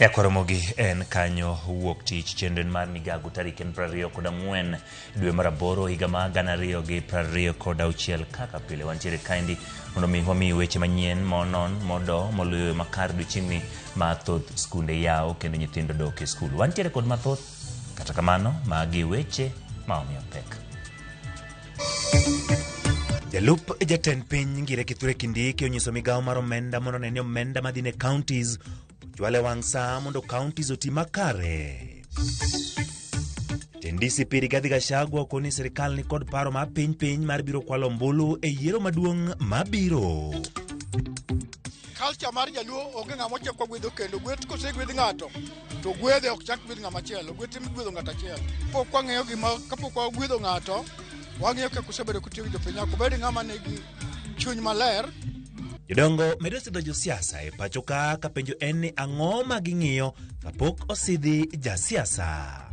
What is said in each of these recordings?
Nyakwaramogi en kanyo wuok tich chenro en mar migago tarik en 24 dwe mar aboro higa mar 2026. Kaka pile wantiere kaendi mondo mi wamiyi weche manyien monon modo moluyo makar odiochieng'ni ma thoth skunde yawo kendo nyithindo dok e skul. Wantiere kod mathoth, kata kamano magi weche ma omiyo pek. Jalup jatend piny Ngire Kithure Kindiki onyiso migawo mar omenda mondo one ni omenda madhi ne counties ochwal e wang' saa mondo counties oti makare. Jatend DCP Rigathi Gachagua okoni ni sirikal ni kod paro mar piny piny mar biro kwalo ombulu e yiero maduong' mabiro. Culture mar jaluo onge ng'ama ochak gwedho kendo gweth kosegwedh ng'ato to gwedhe ok chak gwedh ng'ama chielo, gweth ema igwedho ng'ato achiel. Pok wang'eyo gima kapok wagwedho ng'ato wang'iyo kaka osebedo kotiyo gi jopiny, nyaka obed ng'ama nigi chuny maler. Jodongo medo sidho josiasa e pacho ka penjo en ni ang'o ma ging'iyo kapok osidhi jasiasa.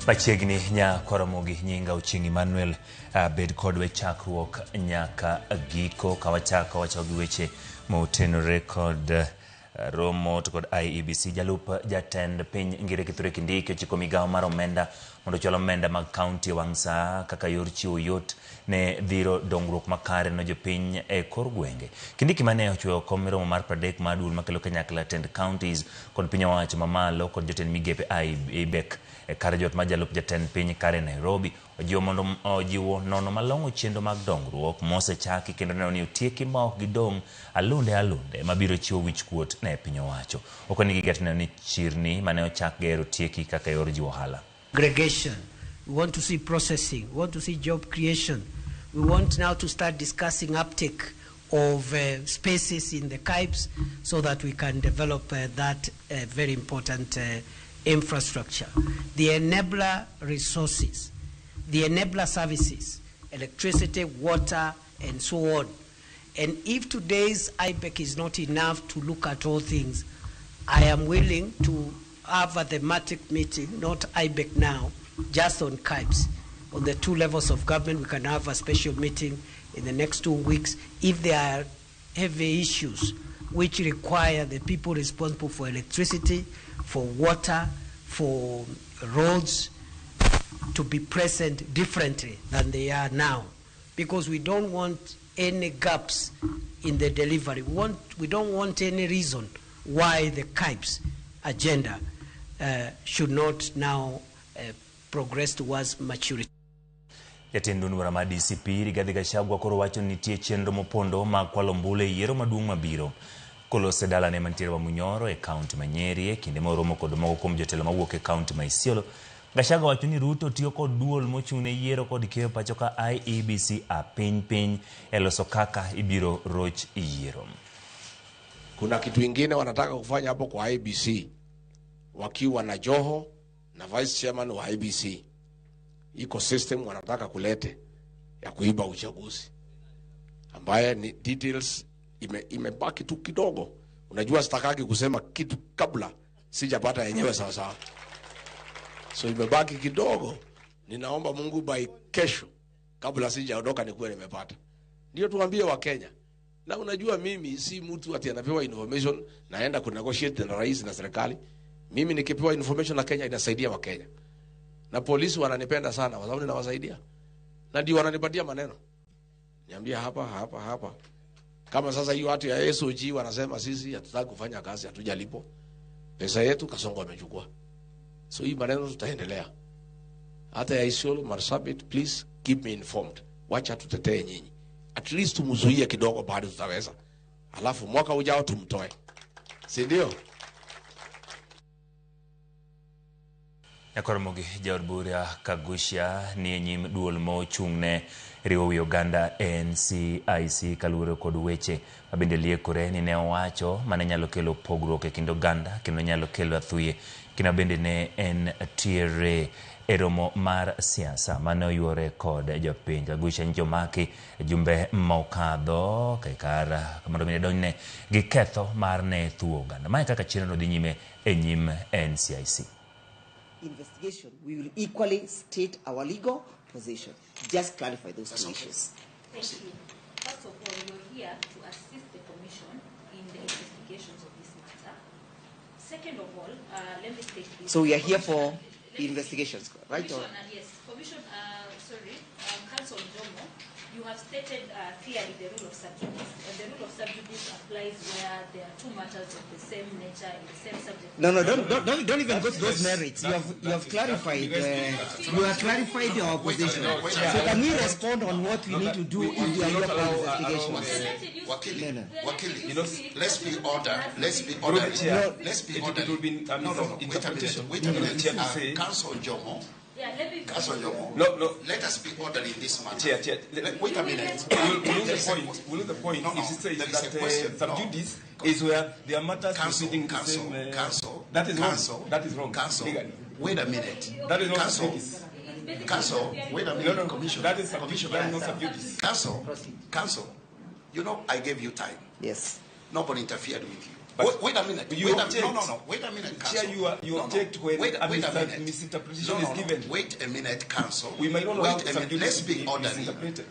Machiegni Nyakwaramogi, nyinga Ochieng' Emmanuel, bed kodwa e chakruok nyaka giko ka wachako wachako gi weche motenore kod romo to kod IEBC. Jalup jatend piny Ngire Kithure Kindiki ochiko migawo mar omenda mondo ochwal omenda mag kaunti e wang' saa kaka yor chiwo yot ne dhiro dongruok makare ne jopiny e kor gwenge. Kindiki mane ochweyo kom romo mar 30 mar duol makelo kanyakla tend counties kod piny owacho mamalo kod jotend migepe IBEC e kar jot mar jalup jatend piny kare Nairobi ojiwo mondo ojiwo nono malong'o chenro mag dongruok mosechaki kendo neno ni otieki ma ok gidong' alunde alunde mabiro chiwo wichkuot ne piny owacho. Okoni giket neno ni chirni mane ochak gero otieki kaka yor jiwo ohala. Aggregation. We want to see processing. We want to see job creation. We want now to start discussing uptake of spaces in the KIPES so that we can develop that very important infrastructure. The enabler resources, the enabler services, electricity, water, and so on. And if today's IBEC is not enough to look at all things, I am willing to have a thematic meeting, not IBEC now, just on KIPES. On the two levels of government, we can have a special meeting in the next 2 weeks if there are heavy issues which require the people responsible for electricity, for water, for roads to be present differently than they are now, because we don't want any gaps in the delivery. We don't want any reason why the KIPES agenda should not now progress towards maturity. Jatend duond bura mar DCP Rigathi Gachagua koro wacho ni nitie chenro mopondo mag kwalo ombulu e yiero maduong' mabiro. Kolose dalane mantiere Wamunyoro e kaunti ma Nyeri e kinde moromo kod moko kuom jotelo mawuok e kaunti ma Isiolo. Gachagua wacho ni Ruto tiyo kod duol mochung' ne yiero kod keyo pacho ka IEBC a piny piny e loso kaka ibiro roch yiero. Kuna kitu ingine wanataka kufanya hapo kwa IEBC wakiwa na Joho na vice chairman wa IEBC. Iko system wanataka kulete ya kuiba uchaguzi ambaye ni details imebaki tu kidogo. Unajua sitakaki kusema kitu kabla sijapata yenyewe sawa sawa. So imebaki kidogo. Ninaomba Mungu by kesho kabla sijaondoka nikuwe nimepata. Ndio tuambie wa Kenya. Na unajua mimi si mtu ati anapewa information naenda ku negotiate na rais na serikali. Mimi nikipewa information na Kenya inasaidia wa Kenya. Na polisi wananipenda sana kwa sababu ninawasaidia. Na ndio wananipatia maneno. Niambia hapa hapa hapa. Kama sasa hiyo watu ya SOG wanasema sisi hatutaki kufanya kazi, hatujalipo. Pesa yetu Kasongo amechukua. So hii maneno tutaendelea. Hata ya Isiolo, Marsabit, please keep me informed. Wacha tutetee nyinyi. At least tumzuie kidogo bado tutaweza. Alafu mwaka ujao tumtoe. Si ndio? Nyakoromogi jaod bura Kaguchia ni e nyim duol mochung'ne riwo wi oganda NCIC kaluwore kod weche mabende liekore ni ne owacho mane nyalo kelo pogruok e kind oganda kendo nyalo kelo athuye kendo bende ne en tiere e romo mar siasa mane oyuore kod jopiny. Kaguchia nyicho omaki jumbe mokadho kar mondo mi donjne gi ketho mar ne thuo oganda. Mae kaka chenro dhi nyime e nyim NCIC. Investigation, we will equally state our legal position. Just clarify those two issues. Thank you. First of all, you're here to assist the Commission in the investigations of this matter. Second of all, let me state this. So we are here for investigations, right? Yes. Commission, Counsel Jomo, you have stated clearly the rule of sub judice, and the rule of sub judice applies where there are two matters of the same nature and the same subject. No, don't even go to those merits. You have clarified. You have clarified your position. So can we respond on what we need to do if we are here for investigations? Wakili, you know, let's be order. Let's be order. Let's be order. No. Wait a minute. Wait a minute. Counsel Jomo. Yeah, no. Let us be orderly in this matter. Chair, wait a minute. We'll lose the point. We'll lose the point. No, if she says that sub judice is where there are matters proceeding the same. Counsel, that is wrong. That is wrong. Counsel, legally. Wait a minute. That is not sub judice. Counsel, wait a minute. No, Commissioner. That is sub judice. That is not sub judice. Counsel, you know I gave you time. Yes. Nobody interfered with you. But wait a minute. You wait object. No. Wait a minute, counsel. Chair, you object when a misinterpretation is given. Wait a minute, counsel. We might not allow wait a minute. Let's be orderly.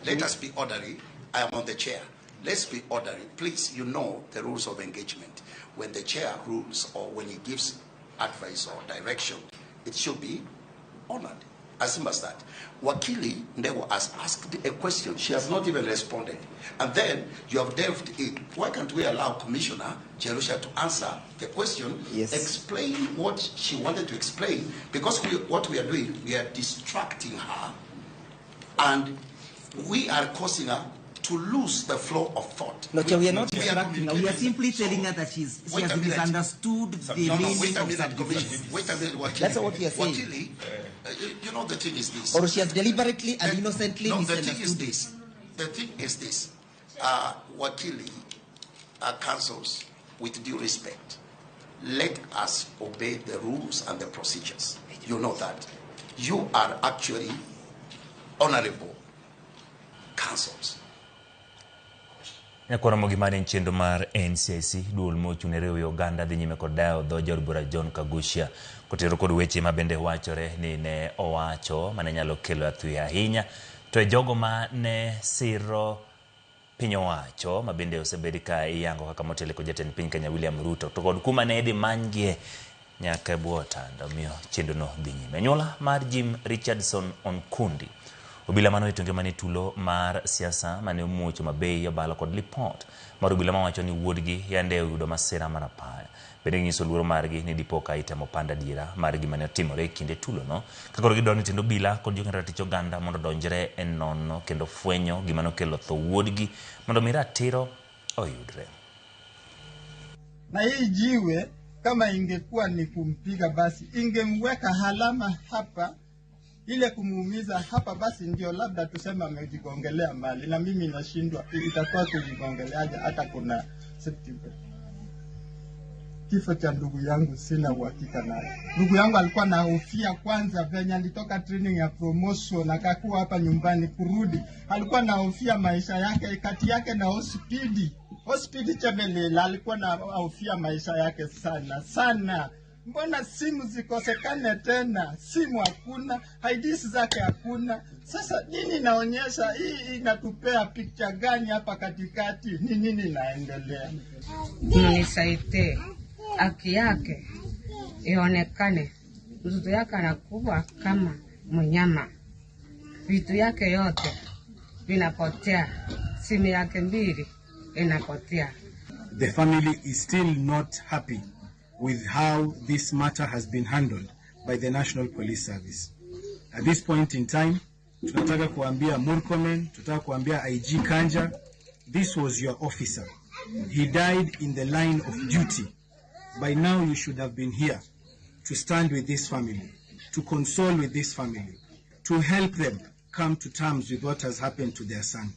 Let us be orderly. I am on the chair. Let's be orderly. Please, you know the rules of engagement. When the chair rules or when he gives advice or direction, it should be honored. As simple as that. Wakili Ndewa has asked a question. She has not even responded. And then you have delved in. Why can't we allow Commissioner Jerusha to answer the question? Yes. Explain what she wanted to explain. Because what we are doing, we are distracting her. And we are causing her to lose the flow of thought. No, we are not distracting her. We are simply telling her that she has misunderstood the meaning of sub judice. Wait a minute, Wakili. That's what we are saying. Wakili, you know, the thing is this. Or she has deliberately and innocently misunderstood. The thing is this. Wakili, counsels, with due respect, let us obey the rules and the procedures. You know that. You are actually honorable counsels. Nyakoromogi mane en chenro mar NCIC duol mochung' ne riwo oganda dhi nyime kod dayo dho jaod bura John Kaguchia kotero kod weche ma bende wachore ni ne owacho mane nyalo kelo athuya ahinya to e jogo ma ne siro piny owacho ma bende osebed ka iyango kaka motelo kod jatend piny Kenya William Ruto to kod kuma ne idhi manygie nyaka e bwo otanda omiyo chenrono dhi nyime. Anyuola mar Jim Richardson Onkundi obila mane owito ngimane tulo mar siasa mane omuocho Mabei obalo kod lipot mar obila mawacho ni wuodgi yande oyudo masira mar apaya. Bende ginyiso luoro margi ni dipo ka itemo pand adiera mar gima ne otimore e kinde tulono ka koro gidwaro ni tend obila kod jokedo ratich oganda mondo odonjre e nono kendo fwenyo gima nokelo tho wuodgi mondo mi ratiro oyudre. Na hii jiwe kama ingekuwa ni kumpiga basi ingemweka alama hapa, ile kumuumiza hapa basi ndio labda tuseme amejigongelea mali, na mimi nashindwa itakuwa kujigongeleaje hata kuna safety belt. Kifo cha ndugu yangu sina uhakika naye. Ndugu yangu alikuwa na hofia kwanza venye alitoka training ya promotion akakuwa hapa nyumbani kurudi, alikuwa na hofia maisha yake, kati yake na hospidi. Hospidi Chemelil alikuwa na hofia maisha yake sana sana. Mbona simu zikosekane tena? Simu hakuna, IDs zake hakuna. Sasa nini inaonyesha hii, inatupea picture gani hapa katikati? Ni nini inaendelea? Mnisaidie haki yake ionekane. Mtoto yake anakuwa kama mnyama, vitu yake yote vinapotea, simu yake mbili inapotea. The family is still not happy with how this matter has been handled by the National Police Service. At this point in time, tunataka kuambia Murkomen, tunataka kuambia IG Kanja, this was your officer. He died in the line of duty. By now you should have been here to stand with this family. to console with this family, to help them come to terms with what has happened to their son.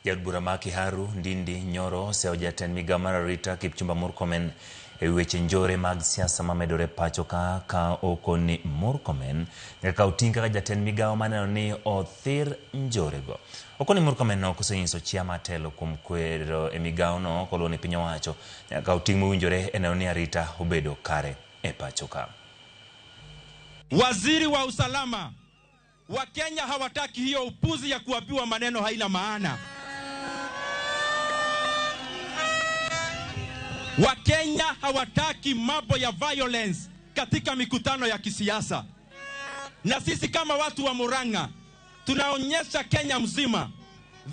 Jaod bura ma Kiharu Ndindi Nyoro oseyo jatend migao mar arita Kipchumba Murkomen e weche njore mag siasa mamedore pacho ka ka okoni Murkomen nyaka kaw ting' kaka jatend migao maneno ni othir njorego. Okoni Murkomen ok osenyiso chia mar telo kuom kwero e migaono koluwo ni piny owacho nyaka kaw ting' mowinjore e neno ni arita obedo kare e pacho ka. Waziri wa usalama wa Kenya hawataki hiyo upuzi ya kuambiwa maneno haina maana. Wakenya hawataki mambo ya violence katika mikutano ya kisiasa. Na sisi kama watu wa Murang'a tunaonyesha Kenya mzima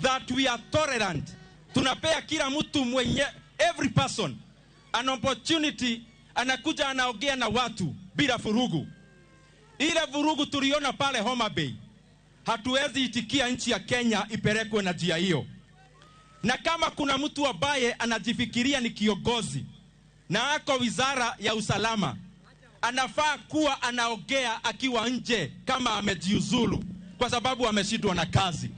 that we are tolerant. Tunapea kila mtu mwenye, every person an opportunity, anakuja anaongea na watu bila furugu. Ile vurugu tuliona pale Homa Bay, hatuwezi itikia nchi ya Kenya ipelekwe na njia hiyo. Na kama kuna mtu ambaye anajifikiria ni kiongozi na ako wizara ya usalama, anafaa kuwa anaongea akiwa nje kama amejiuzulu, kwa sababu ameshindwa na kazi.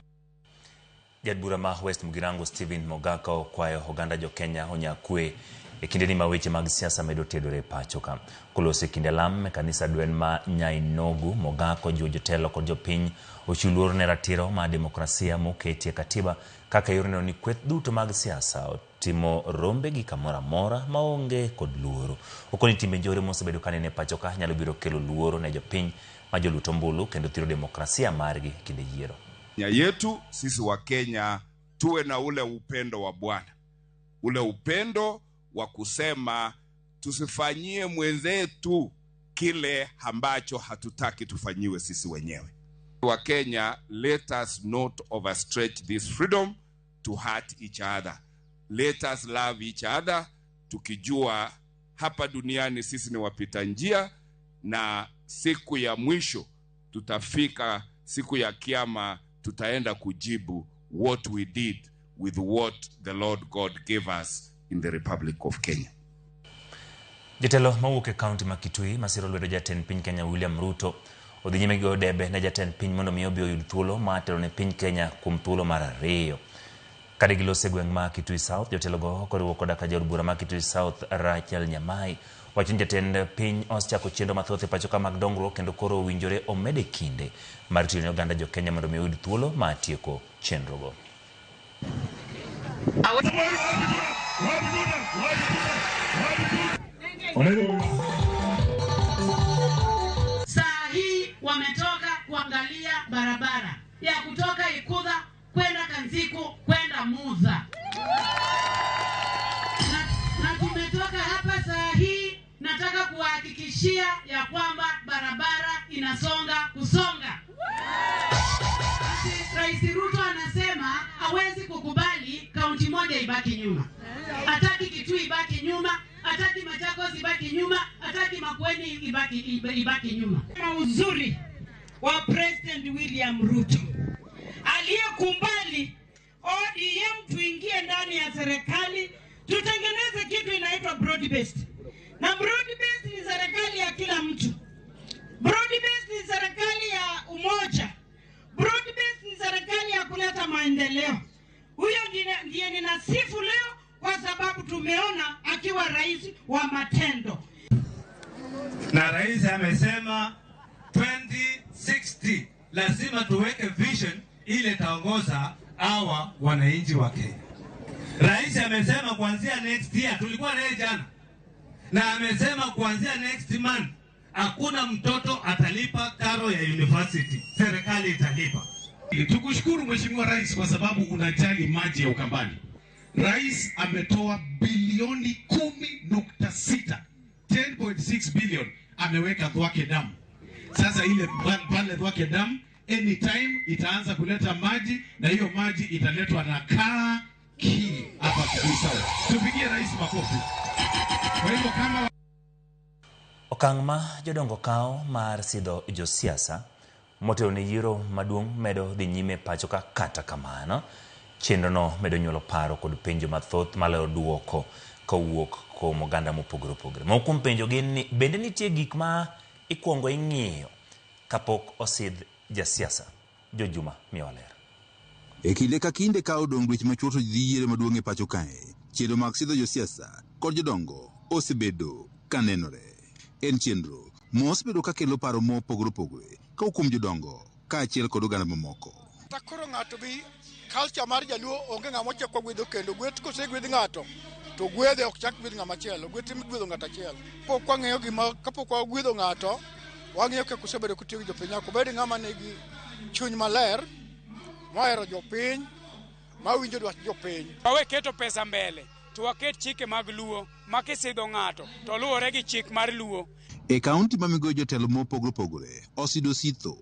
Jaod bura ma West Mugirango Stephen Mogaka okwayo oganda jo Kenya onya kwe e kindeni ma weche mag siasa medo tedore e pacho ka. Koloso e kinde lam e kanisa dwen ma Nyainogu, Mogaka ojiwo jotelo kod jopiny ochiw luor ne ratiro mar demokrasia moketi e katiba kaka yor neno ni kweth duto mag siasa otimo rombegi kamoro amora maonge kod luoro. Okoni timbe njore mosebedo kanene e pacho ka nyalo biro kelo luoro ne jopiny ma jolut ombulu kendo thiro demokrasia margi kinde yiero. Nya yetu sisi wa Kenya tuwe na ule upendo wa Bwana, ule upendo wa kusema tusifanyie mwenzetu kile ambacho hatutaki tufanyiwe sisi wenyewe. Wa Kenya, let us not overstretch this freedom to hurt each other. Let us love each other, tukijua hapa duniani sisi ni wapita njia, na siku ya mwisho tutafika, siku ya kiama tutaenda kujibu what we did with what the Lord God gave us in the Republic of Kenya. Jatelo mawuok e kaunti ma Kitui masiro lwedo jatend piny Kenya William Ruto odhi nyime gi goyo debe ne jatend piny mondo mi obi oyud thuolo mar telo ne piny Kenya kuom thuolo mar ariyo. Kane giloso e gweng' ma Kitui South, jotelogo koriwo koda ka jaod bura ma Kitui South Rachel Nyamai wacho ni jatend piny osechako chenro mathoth e pacho ka mag dongruok kendo koro owinjore omede kinde mar tiyo ne oganda jo Kenya mondo mi oyud thuolo mar tieko chenrogo. Saa hii wametoka kuangalia barabara ya kutoka Ikudha kwenda Kanziku kwenda Muza. Na tumetoka hapa saa hii, nataka kuwahakikishia ya kwamba barabara inasonga kusonga. Rais Ruto anasema hawezi kukubali kaunti moja ibaki nyuma. Hataki Kitui ibaki nyuma, hataki Machakos ibaki nyuma, hataki Makueni ibaki nyuma. Uzuri wa President William Ruto aliyekubali ODM tuingie ndani ya serikali, tutengeneze kitu inaitwa broad based. Na broad based ni serikali ya kila mtu. Broad based ni serikali ya umoja. Broad based ni serikali ya kuleta maendeleo. Huyo ndiye ninasifu leo kwa sababu tumeona akiwa rais wa matendo. Na rais amesema 2060 lazima tuweke vision ile taongoza hawa wananchi wa Kenya. Rais amesema kuanzia next year, tulikuwa naye jana, na amesema kuanzia next month hakuna mtoto atalipa karo ya university, serikali italipa. Tukushukuru Mheshimiwa Rais kwa sababu unajali maji ya Ukambani. Rais ametoa bilioni 10.6, 10.6 billion ameweka Thwake Dam. Sasa ile pale Thwake Dam anytime itaanza kuleta maji, na hiyo maji italetwa na kaa ki hapa Kitui South. Tupigie rais makofi. Kwa hivyo kama Okang' ma jodongo kawo mar sidho josiasa motelo ne yiero maduong' medo dhi nyime pacho ka, kata kamano chenrono medo nyuolo paro kod penjo mathoth maloyo duoko kowuok kuom kuom oganda mopogore opogore. Moko kuom penjo gin ni bende nitie gik ma ikwongo ing'iyo kapok osidh jasiasa? George Juma miyowa ler. E kinde ka kinde ka odong' dweche machuok to ji dhi yiero maduong' e pacho kae, chenro mag sidho josiasa kod jodongo osebedo ka nenore. En chenro mosebedo ka kelo paro mopogore opogore kowuok kuom jodongo kaachiel kod oganda mamoko. Kata koro ng'ato bi culture mar jaluo onge ng'ama ochak wagwedho kendo gweth kosegwedh ng'ato to gwedhe ok chak gwedh ng'ama chielo gweth ema igwedho ng'ato achiel. Pok wang'eyo gima kapok wagwedho ng'ato wang'iyo kaka osebedo kotiyo gi jopiny nyaka obed ng'ama nigi chuny maler mohero jopiny mawinjo dwach jopiny. Wawe keto pesa mbele to waket chike mag Luo ma kisidho ng'ato to luwore gi chik mar Luo. E kaunti ma Migori jotelo mopogore opogore osido sitho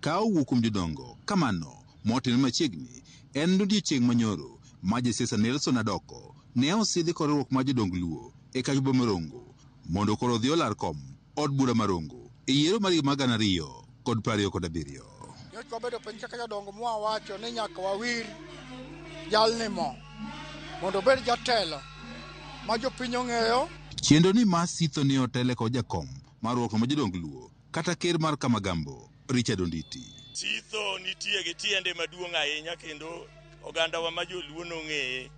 ka owuok kuom jodongo kamano motimre machiegni en odiechieng' manyoro ma jasiasa Nelson Adoko ne osidhi kod riwruok mar jodong Luo e kacha boma Rongo mondo koro odhi olar kom od bura ma Rongo e yiero mar higa mar 2027. Nyocha wabedo piny kaka jodongo mwawacho ni nyaka wawir jalni mo mondo obed jatelo ma jopiny ong'eyo. Chenro ni mar sitho ne otele kod jakom mar riwruok ma jodong Luo kata ker mar Kamagambo Richard Onditi. Sitho nitie gi tiende maduong' ahinya kendo ogandawa ma joluo nong'eye.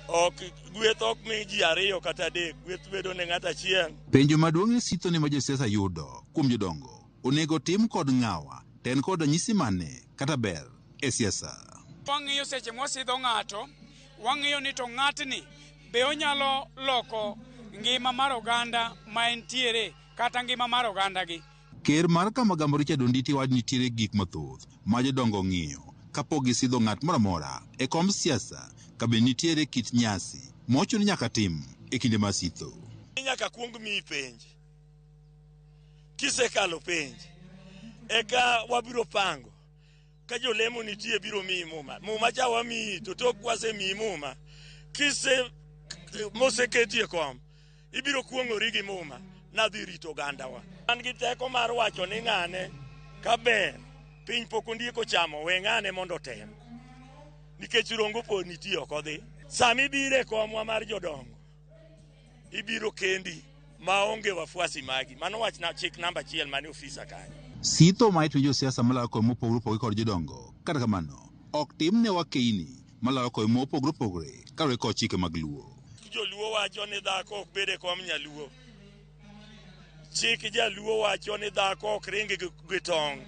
Ok gweth ok mi ji ariyo kata adek, gweth bedo ne ng'ato achiel. Penjo maduong' ni sitho ni ma josiasa yudo kuom jodongo onego tim kod ng'awa to en kod ranyisi mane kata ber e siasa. Wang'iyo seche mwasidho ng'ato, wang'iyo ni to ng'atni be onyalo loko ngima mar oganda ma entiere kata ngima mar oganda gi. Ker mar Kamagambo Richard Onditi wacho nitiere gik mathoth ma jodongo ng'iyo kapok gisidho ng'at moro amora e kom siasa ka be nitiere kit nyasi mochuno ni nyaka tim e kinde mar sitho. Nyaka kuong miyi penj. Kisekalo penj, eka wabiro pango. Ka jolemo nitie biro miyi muma. Muma cha wamiyi to tok wasemiyi muma. Kise moseketi e kom, ibiro kuong'ori gi muma nadhi rito ogandawa. An gi teko mar wacho ni ng'ane ka ber piny pok ondiek ochamo we ng'ane mondo otem. Nikech Rongo pod nitie ok odhi. Sama ibiro e komwa mar jodongo, ibiro kendi maonge wafuasi magi. Mano wach na chik namba achiel mane ofisa kanyo. Sitho ma itimo josiasa malaro kom mopogore opogore kod jodongo kata kamano ok tim ne wakeini malaro kom mopogore opogore kaluwore kod chike mag Luo. Joluo wacho ni dhako ok bed e kom nyaluo. Chik jaluo wacho ni dhako ok ring gi tong'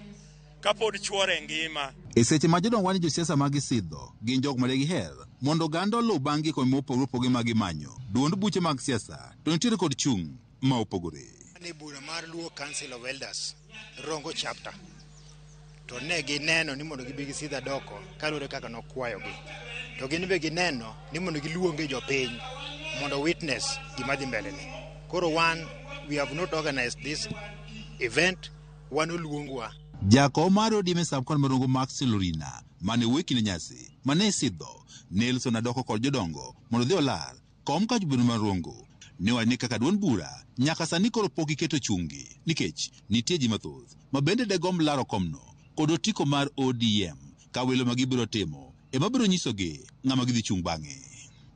kapod chuore ngima. E seche ma jodongo wacho ni josiasa ma gisidho gin jok ma giher mondo oganda oluw bang' gi kom mopogore opogore ma gimanyo duond buche mag siasa to nitiere kod chung' ma opogore. Ni bura mar Luo Council of Elders Rongo chapter to ne gineno ni mondo gibi gisidh Adoko kaluwore kaka nokwayogi to gin be gineno ni mondo giluonge jopiny mondo witness gima dhi mbele ni. Koro wan we have not organized this event, wan oluongwa. Jakom mar ODM e sub-county ma Rongo Maxwell Orina mane wuoyo e kinde nyasi mane isidho Nelson Adoko kod jodongo mondo odhi olar kom kach bedo mar Rongo ne owacho ni kaka duond bura nyaka sani koro pok giketo chunggi nikech nitie ji mathoth ma bende degomb laro komno kod otiko mar ODM ka welo ma gibiro timo ema biro nyisogi ng'ama gidhi chung' bang'e.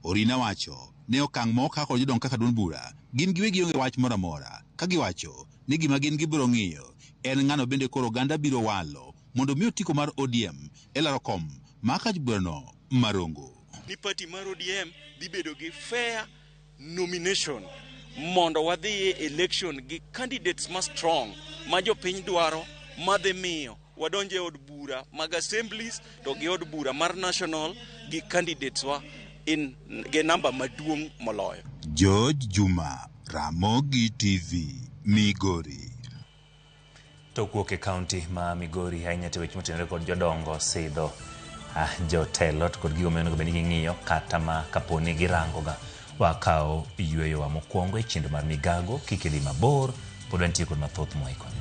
Orina wacho ne okang' ma okaw kod jodongo kaka duond bura gin giwegi onge wach moro amora ka giwacho ni gima gin gibiro ng'iyo en ng'ano bende koro oganda biro walo mondo mi otiko mar ODM e laro kom ma kach burano mar Rongo. Ni party mar ODM dhi bedo gi fair nomination mondo wadhi e election gi candidates ma strong ma jopiny dwaro madhi miyo wadonjo e od bura mag assemblies to gi od bura mar national gi candidates wa in gi namba maduong' moloyo. George Juma, Ramogi TV, Migori. To kuok e kaunti ma Migori ahinya to weche motenore kod jodongo sidho jotelo to kod gigo ma onego bed ni ging'iyo kata ma kapo ni girangoga. Wakawo yueyowa mokwongo e chenro mar migago kik idhi mabor pod wantie kod mathoth mwaikoni.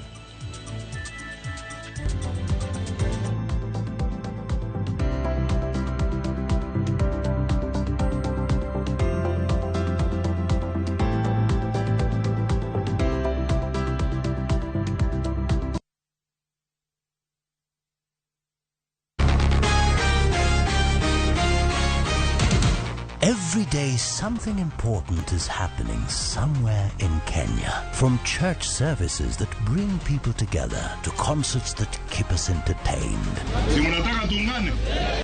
Every day. day, something important is happening somewhere in Kenya. From church services that bring people together to concerts that keep us entertained.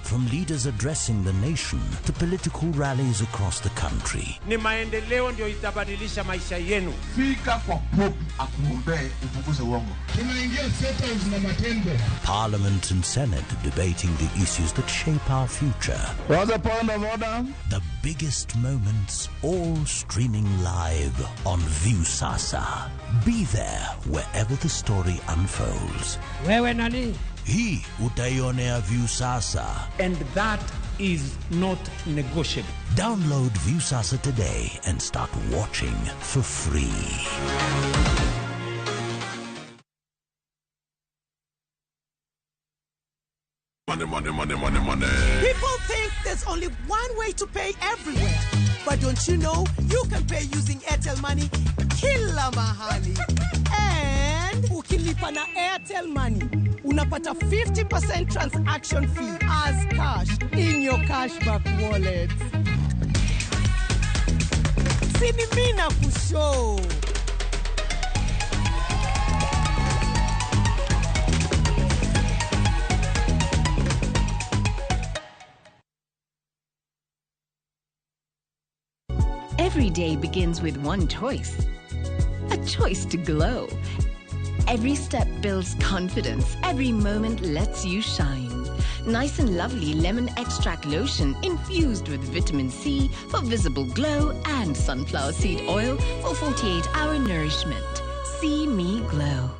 From leaders addressing the nation to political rallies across the country. Ni maendeleo ndio itabadilisha maisha yenu. Fika kwa Pope akuombee upunguze uongo. Tunaingia State na matendo. Parliament and Senate debating the issues that shape our future. What's the point of order? The biggest moments all streaming live on Viusasa. Be there wherever the story unfolds. Wewe nani? Hii utaionea Viusasa. And that is not negotiable. Download Viusasa today and start watching for free. Money, money, money, money, money. People think there's only one way to pay everywhere. But don't you know you can pay using Airtel Money kila mahali. And ukilipa na Airtel Money, unapata 50% transaction fee as cash in your cashback wallet. Sini mina kushow. Every day begins with one choice, a choice to glow. Every step builds confidence. Every moment lets you shine. Nice and Lovely Lemon Extract Lotion infused with vitamin C for visible glow and sunflower seed oil for 48-hour nourishment. See me glow.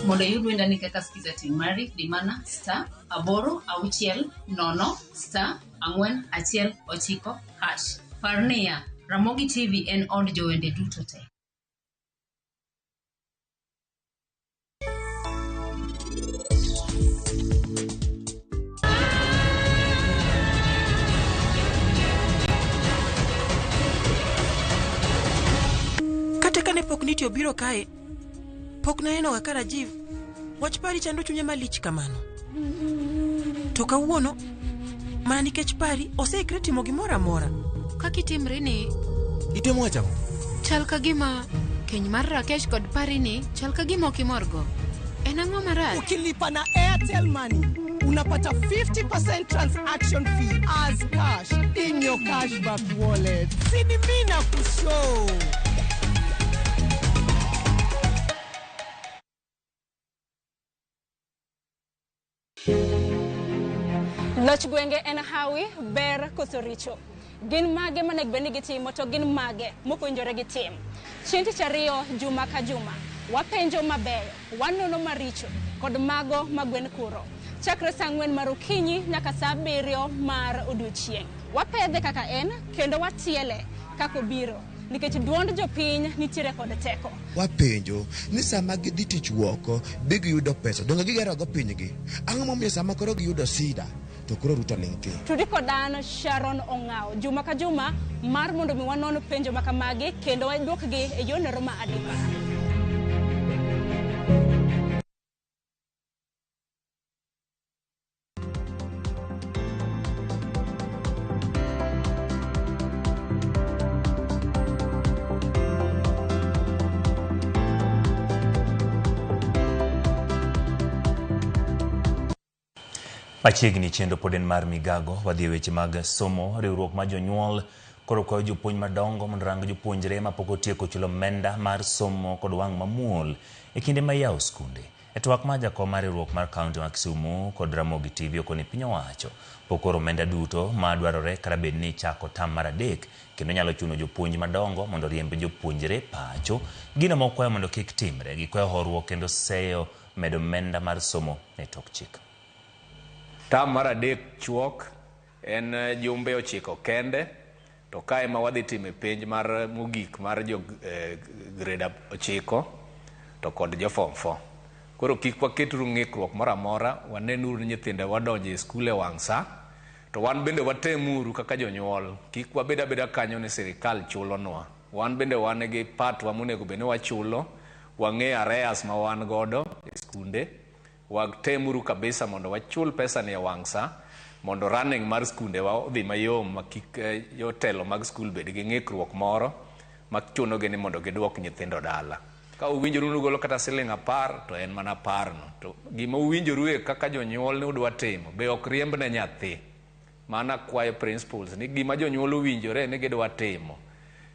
Mondo iyud wendani kaka Skiza Team mari, di mana star 8 6 0 star 4 1 9 hash. Par niya, Ramogi TV en od jowende duto te. Kata kane pok nitie obiro kae, pok naneno ga ka Rajiv wach Pari chando chunye malich kamano. To kawuono, mana nikech Pari oseikre timo gimoro amora. Kaka itimre ni Itemo wacho ang'o? Chal ka gima keny mar Rakesh kod Pari ni chal ka gima ok imorgo. En ang'o marach? Ukilipa na Airtel Money, unapata 50% transaction fee as cash in your cashback wallet. Sini mina kushow. Loch gwenge en hawi, ber koso richo. Gin mage monego bed ni gitimo to gin mage mok owinjore gitim. Chieng' tich ariyo juma ka juma, wapenjo mabeyo, wanono maricho kod mago ma gwen kuro. Chakre saa 4 mar okinyi nyaka saa 7 mar odiochieng'. Wapedhe kaka en kendo watiele kaka obiro nikech duond jopiny nitiere kod teko. Wapenjo ni sama gidhi tich woko be giyudo pesa, donge gigerogo pinygi? Ang'o momiyo sama koro giyudo sida to koro Ruto ling' thi? Tudi kod an Sharon Ong'awo juma ka juma mar mondo mi wanon penjo makamagi kendo waduokgi e yorno ma adimba. Machiegni chenro pod en mar migago, wadhi e weche mag somo. Riwruok mar jonyuol koro kwayo jopuonj madongo mondo rang jopuonjre mapok otieko chulo omenda mar somo kod wang' mamuol e kinde ma iyawo skunde. E twak mar jakom mar riwruok mar kaunti ma Kisumu kod Ramogi TV okoni piny owacho pok oro omenda duto ma dwarore kata bed ni chako tam mar 3 kendo nyalo chuno jopuonj madongo mondo riemb jopuonjre pacho. Gino ma okwayo mondo kik timre, gikwayo horuok kendo seyo medo omenda mar somo e tok chik. Tam mar 3 chuok en jumbe 9 kende To kae ma wadhi time penj mar mogik mar jo grade 9 to kod jo form 4. Koro kik waketuru ng'ikruok moro amora, wanenuru ni nyithindo wadonjo e skul e wang' sa, to wan bende watemuru kaka jonyuol, kik wabed abeda kanyo ni sirikal chulonwa. Wan bende wan gi patwa monego bed ni wachulo, wang'e arrears ma wan godo e skunde, watemuru kabisa mondo wachul pesa ni e wang' sa, mondo running mar skundewa odhi mayom ma kik jotelo mag skul bed gi ng'ikruok moro ma chunogi ni mondo giduok nyithindo dala. Ka uwinjoru ni ugolo kata siling 10 to en mana 10 no. To gima uwinjoru e kaka jonyuol ni udwa timo be ok riemb ne nyathi. Mana kwayo principals ni gima jonyuol owinjore ni gidwa timo.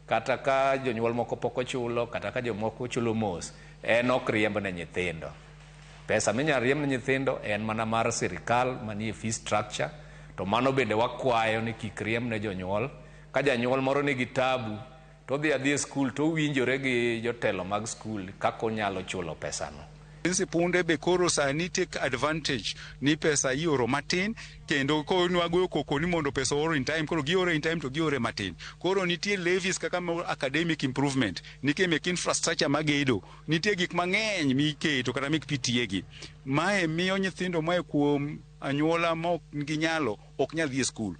Kata ka jonyuol moko pok ochulo, kata ka jomoko chulo mos, en ok riemb ne nyithindo. Pesa minyalo riemb ne nyithindo en mana mar sirikal manie fee structure, to mano bende wakwayo ni kik riemb ne jonyuol. Ka janyuol moro nigi tabu, to odhi adhi e skul to owinjore gi jotelo mag skul kaka onyalo chulo pesano. Sipunde be koro sani take advantage ni pesa ioro matin, kendo konwagoyo koko ni mondo pesa oor in time, koro giore in time to giore matin. Koro nitie levies kaka academic improvement, nitie mek infrastructure magedo, nitie gik mang'eny miketo kata mek PTA gi. Mae miyo nyithindo mae kuom anyuola ma ok nigi nyalo ok nyal dhi e skul.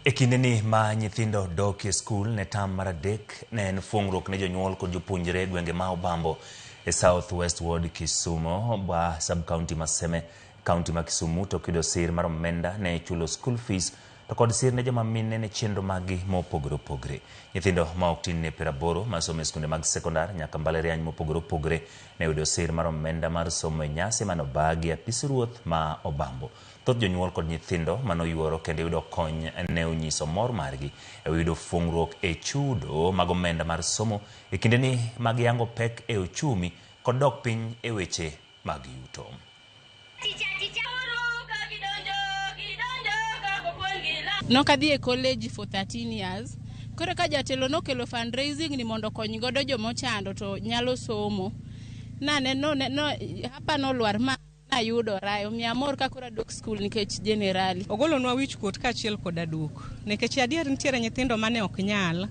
E kindeni ma nyithindo dok e skul ne tam mar 3 ne en fuong'ruok ne jonyuol kod jopuonjre e gwenge ma Obambo e South West Ward Kisumo ba sub-county ma Seme, county ma Kisumu, to kiyudo sir mar omenda ne chulo school fees to kod sir ne joma mine ne chenro maggi mopogore opogore. Nyithindo ma ok tin ne 80 masomo e skunde mag sekondar nyaka mbalariany mopogore opogore ne yudo sir mar omenda mar somo e nyasi mane obagi e apis ruoth ma Obambo. Thoth jonyuol kod nyithindo manoyuoro kendo yudo kony ne onyiso mor margi e yudo fuong'ruok e chudo mag omenda mar somo e kindeni mag yango pek e ochumi kod dok piny e weche mag yuto. Nokadhi e college for 13 years. Koro ka jatelo nokelo fundraising ni mondo okony godo jomochando to nyalo somo. Naneno no hapa nolwar ma ayudora, omiyo amor ka koro adok skul nikech generali. Ogolonwa wich kuot kaachiel kod aduk, nikech adier nitiere nyithindo mane ok nyal,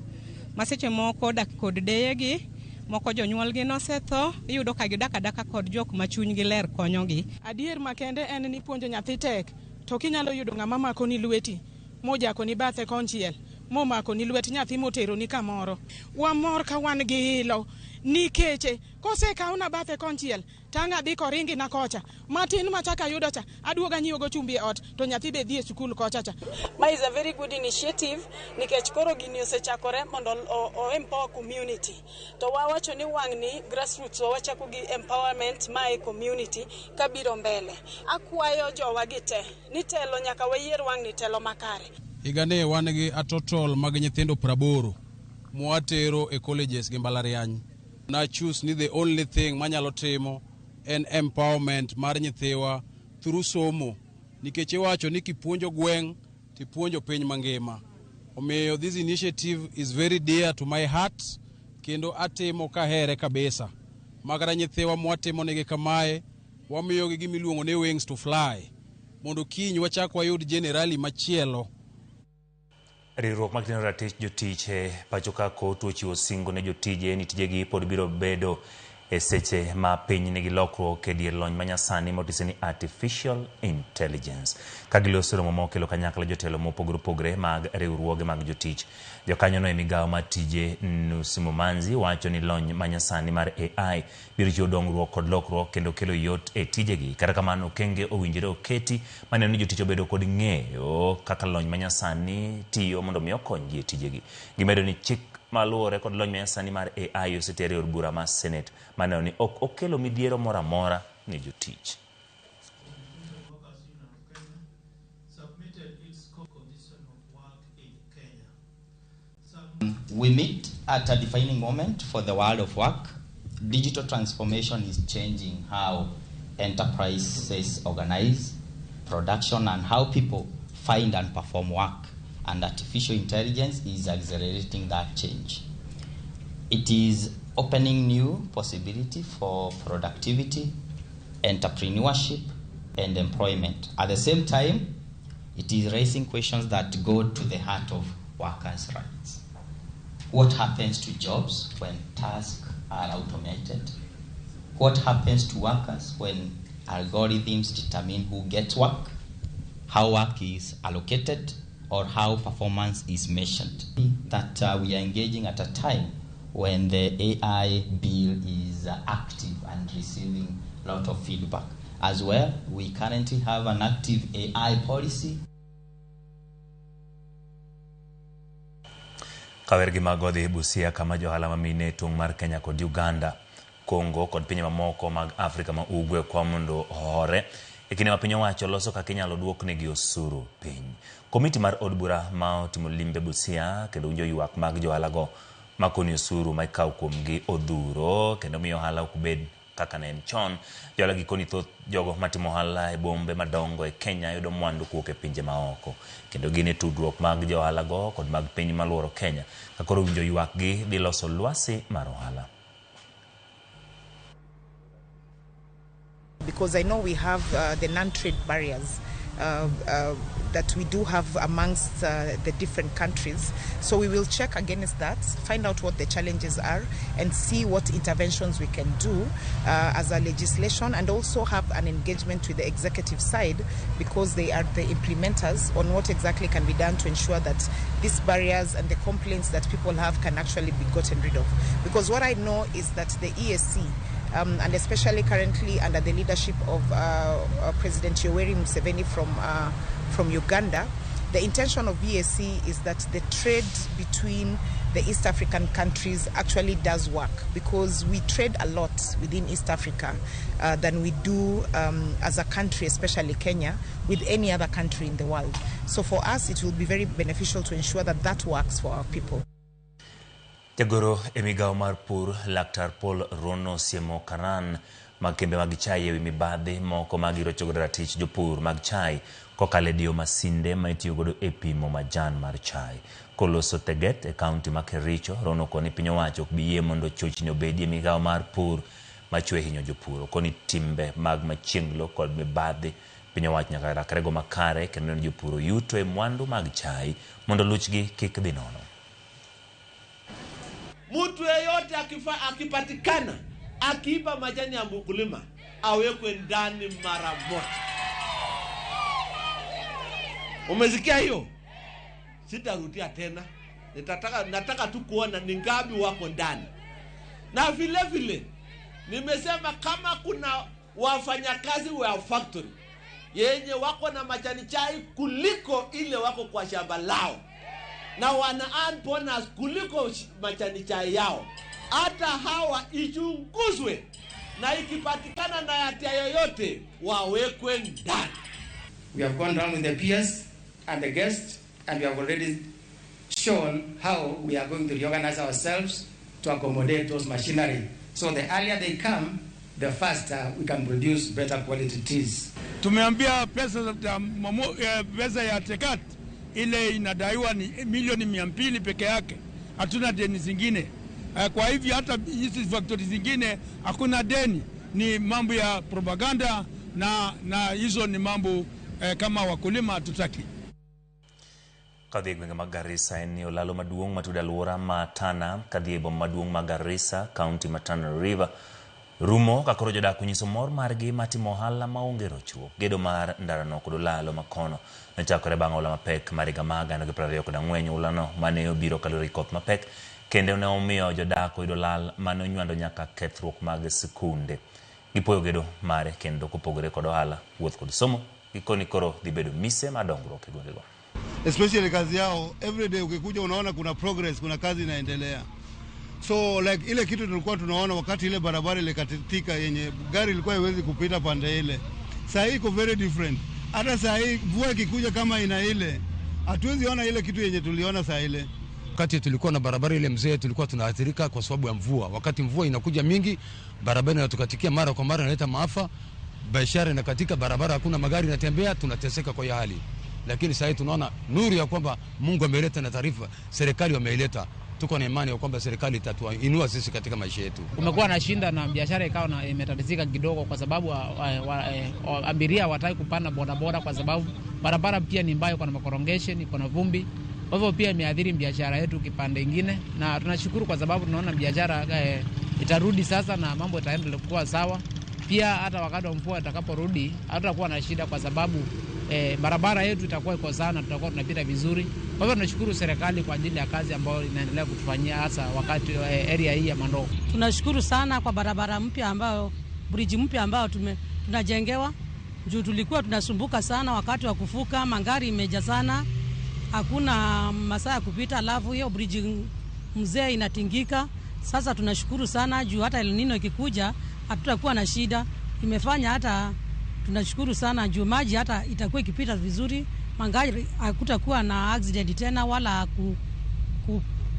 ma seche moko odak kod deyegi, moko jonyuolgi nosetho, iyudo ka gidak adaka kod jok ma chunygi ler konyogi. Adier makende en ni puonjo nyathi tek, to kinyalo yudo ng'ama mako ni lweti, mojako ni bathe konchiel, momako ni lwet nyathi motero ni kamoro. Wamor ka wan gi ilo, nikech kosekawna bathe konchiel, tang' adhi koringi na kocha, matin machaka ayudo cha, aduogo anyiewogo chumbi e ot, to nyathi be dhi e skul kocha cha. Ma is a very good initiative nikech koro gini osechakore mondo o empower community. To wawacho ni wang'ni grassroots wachako gi empowerment ma e community kabiro mbele. Akwayo jowa gi te ni telo nyaka wayier wang'ni telo makare. Higani wan gi a total mag nyithindo 80 mwatero e colleges gi mbalariany. Na choose ni the only thing manyalo timo en empowerment mar nyithiwa through somo, nikech iwacho ni kipuonjo gweng' tipuonjo piny mangima. Omiyo this initiative is very dear to my heart, kendo atimo kahere kabisa. Makata nyithiwa mwatimo negi kamae, wamiyogi gimiluongo ni wings to fly, mondo kiny wachak wayud generali machielo. Riwruok mag tino ratich jotich e pacho ka kotu ochiwo singo ne jotije ni tijegi pod biro bedo e seche ma piny nigi lokruok e dier lony manyasani motise ni artificial intelligence. Ka giloso romo mokelo kanyakla jotelo mopogore opogore mag riwruoge mag jotich. Jokanyono e migawo mar tije Nusi Mumanzi wacho ni lony manyasani mar AI biro chiwo dongruok kod lokruok kendo kelo yot e tijegi. Kata kamano okenge owinjore oketi maneno ni jotich obedo kod ng'eyo kaka lony manyasani tiyo mondo mi okonygi e tijegi. Gimedo ni chik maluwore kod lony manyasani mar AI oseter e od bura mar Senate maneno ni ok okelo midhiero moro amora ne jotich. We meet at a defining moment for the world of work. Digital transformation is changing how enterprises organize production and how people find and perform work, and artificial intelligence is accelerating that change. It is opening new possibility for productivity, entrepreneurship, and employment. At the same time, It is raising questions that go to the heart of workers' rights. What happens to jobs when tasks are automated? What happens to workers when algorithms determine who gets work, how work is allocated, or how performance is measured? That we are engaging at a time when the AI bill is active and receiving a lot of feedback. As well, we currently have an active AI policy. Kawer gi mago dhi Busia kama johala ma mine e tong' mar Kenya kod Uganda, Congo kod pinje mamoko mag Afrika ma Ugwe kwa mondo ohore e kinde ma piny owacho loso kaka inyalo duoknegi osuru piny. Komiti mar od bura ma otimo limbe Busia kendo winjo ywak mag johalago makoni osuru ma ikawo kuomgi odhuro kendo miyo ohala ok bed kaka ne en chon. Johala gikoni thoth jogo matimo ohala e bombe madongo e Kenya yudo mwandu kowuok e pinje maoko. Kendo gin e tudruok mag johalago kod mag piny maluoro Kenya ka koro winjo ywakgi dhi loso lwasi mar ohala. Because I know we have the non-trade barriers that we do have amongst the different countries. So we will check against that, find out what the challenges are, and see what interventions we can do as a legislation, and also have an engagement with the executive side, because they are the implementers, on what exactly can be done to ensure that these barriers and the complaints that people have can actually be gotten rid of. Because what I know is that the EAC, and especially currently under the leadership of President Yoweri Museveni from Uganda, the intention of EAC is that the trade between the East African countries actually does work, because we trade a lot within East Africa than we do as a country, especially Kenya, with any other country in the world. So for us, it will be very beneficial to ensure that that works for our people. Jagoro e migawo mar pur Laktar Paul Rono siemo karan mag kembe mag chai ewi mibadhi moko mag girocho godo ratich jopur mag chai kokalo e diyo masinde ma itiyo godo e pimo majan mar chai. Koloso Teget e kaunti ma Kericho, Rono koni piny owacho ok bi yie mondo chochni obedi e migawo mar pur machwe hinyo jopur. Okoni timbe mag machienglo kod mibadhi piny owacho nyaka rakrego makare kendo neno jopur oyuto e mwandu mag chai mondo luchgi kik dhi nono. Mtu yeyote akipatikana akiiba majani ya mkulima awekwe ndani mara moja. Umesikia hiyo? Sitarudia tena. Nataka tu kuona ni ngapi wako ndani. Na vile vile nimesema kama kuna wafanyakazi wa factory yenye wako na majani chai kuliko ile wako kwa shamba lao, na wana earn bonus kuliko majani chai yao, hata hawa ichunguzwe, na ikipatikana na hatia yoyote wawekwe ndani. We have gone down with the peers and the guests, and we have already shown how we are going to reorganize ourselves to accommodate those machinery. So the earlier they come, the faster we can produce better quality teas. Tumeambia pesa ya Tekat ile inadaiwa ni milioni 200 peke yake. Hatuna deni zingine. Kwa hivyo hata hizi factory zingine hakuna deni, ni mambo ya propaganda na hizo ni mambo kama wakulima hatutaki. Kadhi e gwenge mag Garissa en ni olalo maduong' matudo alwora ma Tana kadhi e boma maduong' ma Garissa, kaunti ma Tana River rumo ka koro jodak onyiso mor margi mar timo ohala maonge rochruok. Gedo mar ndarano kod olalo makono nochakore bang' oula mapek mar higa mar 2024. Oulano mane obiro kaluwore gi koth mapek kendo ne omiyo jodak oyudo lal mane onywando nyaka kethruok mag sikunde. Gipuoyo gedo mare kendo kopogore kod ohala, wuoth kod somo, gikoni koro dhi bedo mise mar dongruok e gwengego. Especially kazi yao everyday ukikuja unaona kuna progress, kuna kazi inaendelea. So like ile kitu tulikuwa tunaona wakati ile barabara ile katika yenye gari ilikuwa haiwezi kupita pande ile, saa hii iko very different. Hata saa hii mvua ikikuja kama ina ile, hatuwezi ona ile kitu yenye tuliona saa ile. Wakati tulikuwa na barabara ile mzee, tulikuwa tunaathirika kwa sababu ya mvua. Wakati mvua inakuja mingi, barabara inatukatikia mara kwa mara, inaleta maafa, biashara inakatika, barabara hakuna magari inatembea, tunateseka kwa hiyo hali. Lakini sasa tunaona nuru ya kwamba Mungu ameleta na taarifa, serikali wameileta. Tuko na imani ya kwamba serikali itatuinua sisi katika maisha yetu. Kumekuwa na shinda na biashara ikawa na imetatizika kidogo, kwa sababu abiria hawataki kupanda bodaboda kwa sababu barabara pia ni mbaya, kuna makorongesheni, kuna vumbi. Kwa hivyo pia imeathiri biashara yetu kipande ingine, na tunashukuru kwa sababu tunaona biashara itarudi sasa na mambo itaendelea kuwa sawa. Pia hata wakati wa mvua itakaporudi hatutakuwa na shida kwa sababu barabara yetu itakuwa iko sana, tutakuwa tunapita vizuri. Kwa hivyo tunashukuru serikali kwa ajili ya kazi ambayo inaendelea kutufanyia hasa wakati area hii ya Mandoko. Tunashukuru sana kwa barabara mpya ambayo, bridge mpya ambayo tunajengewa. Juu tulikuwa tunasumbuka sana wakati wa kuvuka, magari imejazana, hakuna masaa ya kupita, alafu hiyo bridge mzee inatingika. Sasa tunashukuru sana juu hata El Nino ikikuja hatutakuwa na shida. Imefanya hata tunashukuru sana juu maji hata itakuwa ikipita vizuri, magari hakutakuwa na accident tena wala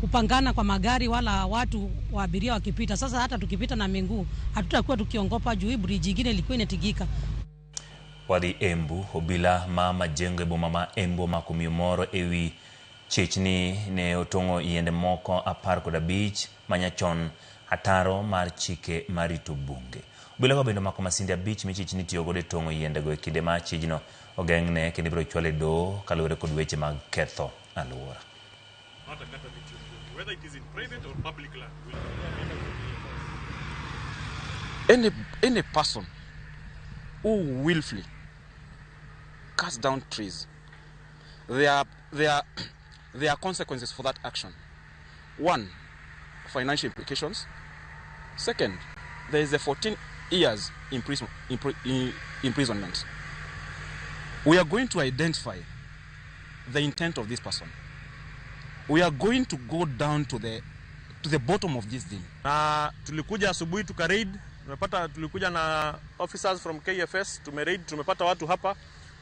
kupangana kwa magari wala watu wa abiria wakipita. Sasa hata tukipita na miguu hatutakuwa tukiongopa juu hii bridge ingine ilikuwa inatingika. Wadhi Embu, obila ma majengo e boma ma Embu omako miyo moro ewi chechni ne otong'o yiende moko 15 manyachon ataro mar chike marito bunge. Obila go bende omako masinde 5 michich ni tiyo godo e tong'o yiendego e kinde ma chijno ogeng'ne kendo ibiro chwale e doho kaluwore kod weche mag ketho alwora. Any person who willfully cuts down trees, there are consequences for that action. One, financial implications. Second, there is a 14 years imprisonment. We are going to identify the intent of this person. We are going to go down to the bottom of this thing. Na tulikuja asubuhi tuka-raid, tumepata, tulikuja na officers from KFS, tumeraid, tumepata watu hapa,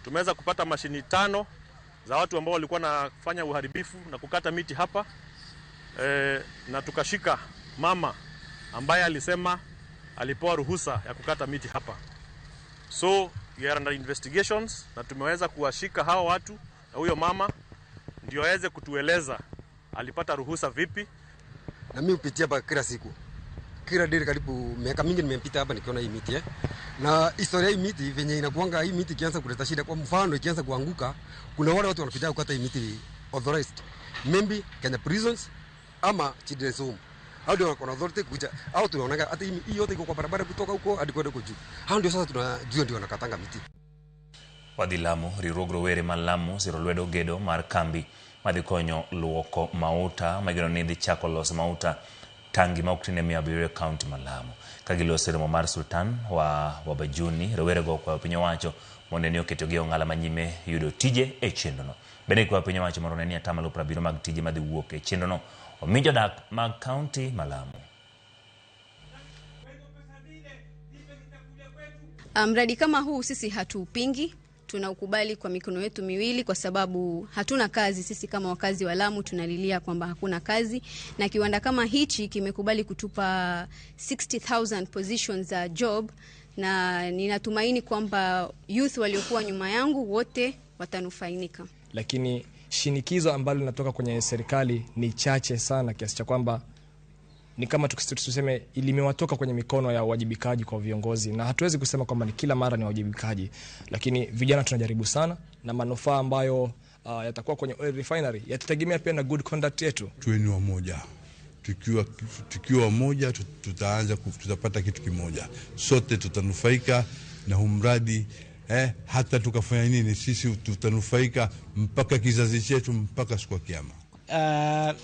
tumeweza kupata mashini 5 za watu ambao walikuwa nafanya uharibifu na kukata miti hapa. Na tukashika mama ambaye alisema alipewa ruhusa ya kukata miti hapa. So we are under investigations na tumeweza kuwashika hao watu na huyo mama ndio aweze kutueleza alipata ruhusa vipi. Na mimi hupitia hapa kila siku. Kila day karibu miaka mingi nimepita hapa nikiona hii miti Na historia hii miti venye inakuanga, hii miti ikianza kuleta shida, kwa mfano ikianza kuanguka, kuna wale watu wanapita kukata hii miti authorized. Maybe Kenya Prisons ama Children's Home. Hao ndio wako na authority kuja. Hao tunaona hata hii yote iko kwa barabara kutoka huko hadi kwenda huko juu. Hao ndio sasa tunajua ndio wanakatanga miti. Wadhi Lamu, riwruog rowere ma Lamu siro lwedo gedo mar kambi madhi konyo luoko mauta mageno ni dhi chako loso mauta tangi ma ok tin e 700 e kaunti ma Lamu. Ka giloso e romo mar Sultan wa Wabajuni, rowerego okwayo piny owacho mondo ne oketogi e ong'ala manyime yudo tije e chenrono. Bende gikwayo piny owacho mondo one ni 70% mag tije madhi wuok e chenrono omi jodak mag kaunti ma Lamu. Mradi kama huu sisi hatuupingi, tunaukubali kwa mikono yetu miwili kwa sababu hatuna kazi. Sisi kama wakazi wa Lamu tunalilia kwamba hakuna kazi, na kiwanda kama hichi kimekubali kutupa 60,000 positions za job, na ninatumaini kwamba youth waliokuwa nyuma yangu wote watanufaika. Lakini shinikizo ambalo linatoka kwenye serikali ni chache sana kiasi cha kwamba ni kama tuseme ilimewatoka kwenye mikono ya uwajibikaji kwa viongozi, na hatuwezi kusema kwamba ni kila mara ni uwajibikaji, lakini vijana tunajaribu sana, na manufaa ambayo yatakuwa kwenye oil refinery yatategemea pia na good conduct yetu. Tuwe ni wamoja, tukiwa wamoja tutaanza tutapata kitu kimoja, sote tutanufaika na humradi. Hata tukafanya nini sisi tutanufaika mpaka kizazi chetu mpaka siku ya kiyama.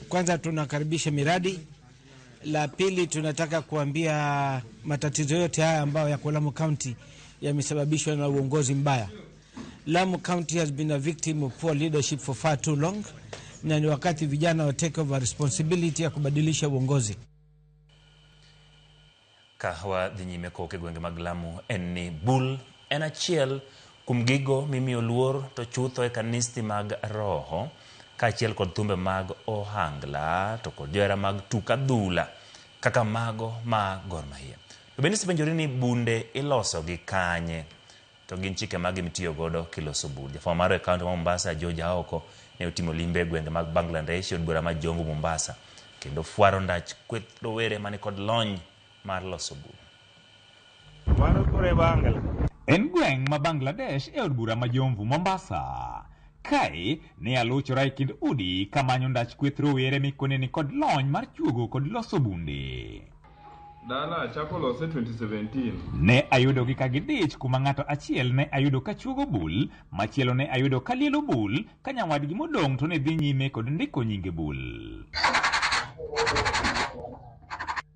Kwanza tunakaribisha miradi. La pili tunataka kuambia matatizo yote haya ambayo yako Lamu County yamesababishwa na uongozi mbaya. Lamu County has been a victim of poor leadership for far too long, na ni wakati vijana wa take over responsibility ya kubadilisha uongozi. Ka wadhi nyime koke gwenge mag Lamu en ni bul en achiel kuom gigo mimiyo luor to chutho e kanisni mag roho kaachiel kod thumbe mag ohangla to kod johera mag tuk adhula kaka mago ma Gor Mahia. To bende isepenjori ni bunde iloso gi kanye to gin chike mage mitiyo godo kiloso bul. Jafwambo marwa e kaunti ma Mombasa George Aoko ne otimo limbe e gwenge mag Bangladesh e od bura ma Jongo Mombasa kendo fwaro ndach kweth rowere mani kod lony mar loso bul. En gweng' ma Bangladesh e od bura ma Jomvu, Mombasa. Kae ne aluchora e kind udi kamanyo ndach kweth rowere mikone ni kod lony mar chuogo kod loso bunde. Dala achako lose 2017. Ne ayudogi ka gidich kuma ng'ato achiel ne ayudo ka chuogo bul, machielo ne ayudo ka lielo bul, ka nyawadgi modong' to ne dhi nyime kod ndiko nyinge bul.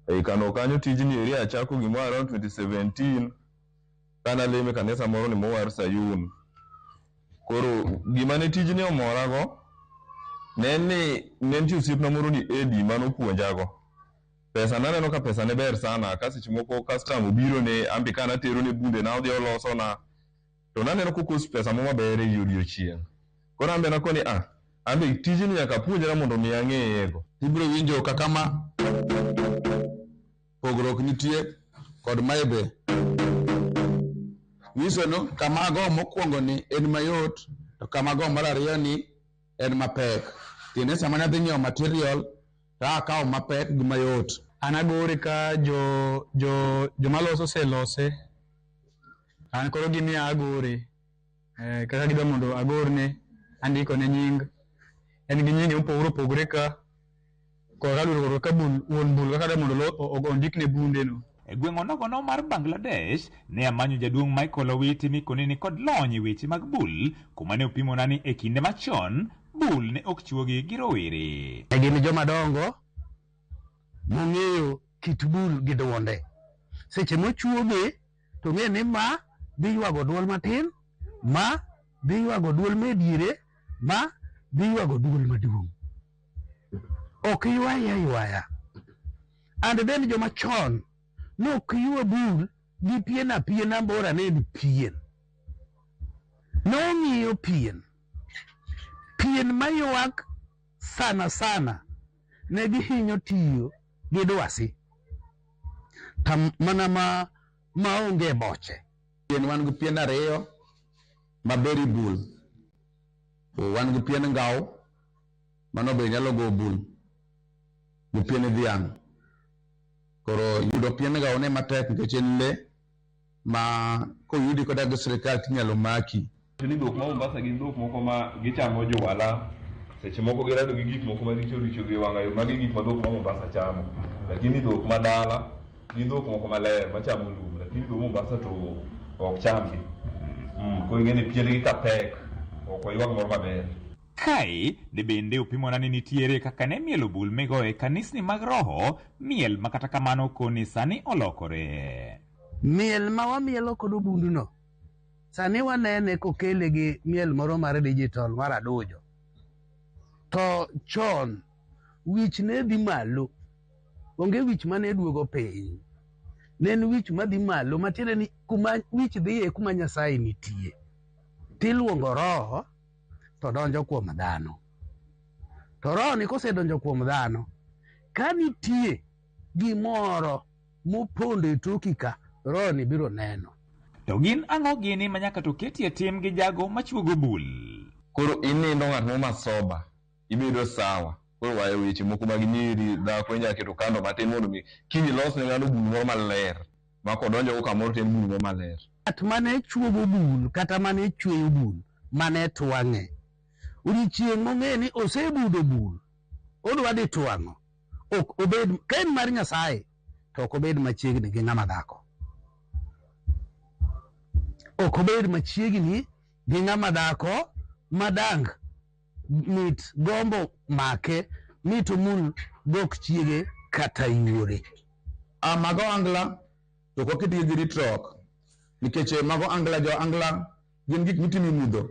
Ei kano kanyo tijni eri achako gimoro around 2017 kana leme kanisa moro ni mowar Sayun. Koro gima ne tijni omorago ne en ni ne nitie osiepna moro ni Edi manopuonjago. Pesa naneno ka pesa ne ber sana ka seche moko custom obiro ne ambi ka natero ne bunde na odhi olosona to naneno kokos pesa mo maber e odiochieng'. Koro ambe nakoni ah ambe tijni nyaka apuonjra mondo mi ang'eyego. Ibiro winjo kaka ma pogruok nitie kod mae be. Nyiso ni kama ago mokwongo ni en mayot to kama ago mar ariyo ni en mapek. Tiende sama ne adhi nyiewo material to akawo mapek gi mayot. An agore ka jo jo joma loso oselose. An koro gimiya agore. Eh, kaka gidwa mondo agorne, andiko ne nying. En gi nyinge mopogore opogore ka. Kod kaluwore kod kaka bul, wuon bul kaka dwa mondo ondikne bunde no. E gweng' onogono mar Bangladesh, ne amanyo jaduong' Michael Owiti mikone ni kod lony e weche mag bul, kuma ne opimona ni e kinde machon, bul ne ok chuogi gi rowere. Ne gin joma dongo mong'eyo kit bul gi duonde. Seche mochuoge to ng'e ni ma dhi ywago duol matin, ma dhi ywago duol me diere, ma dhi ywago duol maduong'. Ok ywaye aywaya. And then joma chon nok ywa bul gi pien apiena bora ne en pien. Nong'iyo pien. Pien maywak sana sana ne gihinyo tiyo gi dwasi to mana ma maonge boche. Pien wan gi pien ariyo maber i bul. Wan gi pien ngau mano be nyalo go bul gi pien dhiang'. Koro yudo pien ngau ne matek nikech en lee ma koyudi koda gi sirikal tinyalo maki. Ni dhok ma Mombasa gin dhok moko ma gichamo juala, seche moko girado gi gik moko maricho richo gi wang'ayo, magi gik ma dhok ma Mombasa chamo. Lakini dhok ma dala gin dhok moko maler machamo lum, lakini dhok Mombasa to ok chamgi. Koro ing'e ni piendgi ka pek, ok oywag moro maber. Kae ne bende opimona ni nitiere kaka ne mielo bul migoyo e kanisni mag roho, miel ma kata kamano koni sani olokore. Miel ma wamielo kod obunduno, sani wanene kokele gi miel moro mar digital mar adujo. To chon wich ne dhi malo, onge wich mane duogo piny. Ne en wich madhi malo matiende ni kuma wich dhiye kuma Nyasaye nitie. Tiluongo roho to donjo kuom dhano. To roho ni kosedonjo kuom dhano, ka nitie gimoro mopondo e toki ka, roho ni biro neno. To gin ang'o gini ma nyaka to ketie tim gi jago machuogo bul? Koro inindo ng'at moro masoba, ibedo sawa. Koro wayo weche moko mag nyiri, dhako inyalo keto kando matin mondo mi kiny ilos ne ng'ano bul moro maler. Ma kodonjo go kamoro to en bul moro maler. Ng'at mane chuogo bul kata mane chweyo bul mane twang'e. Odiechieng' mong'e ni osebudo bul, odwa dhi twang'o, ok obed, ka en mar Nyasaye, to ok obed machiegni gi ng'ama dhako. Ok obed machiegni gi ng'ama dhako madang mit gombo make mit omul gok chiege kata yuore. Ah, mago angla to ok waketgi gi ritruok nikech mago angla jo angla gin gik mitimo e mudho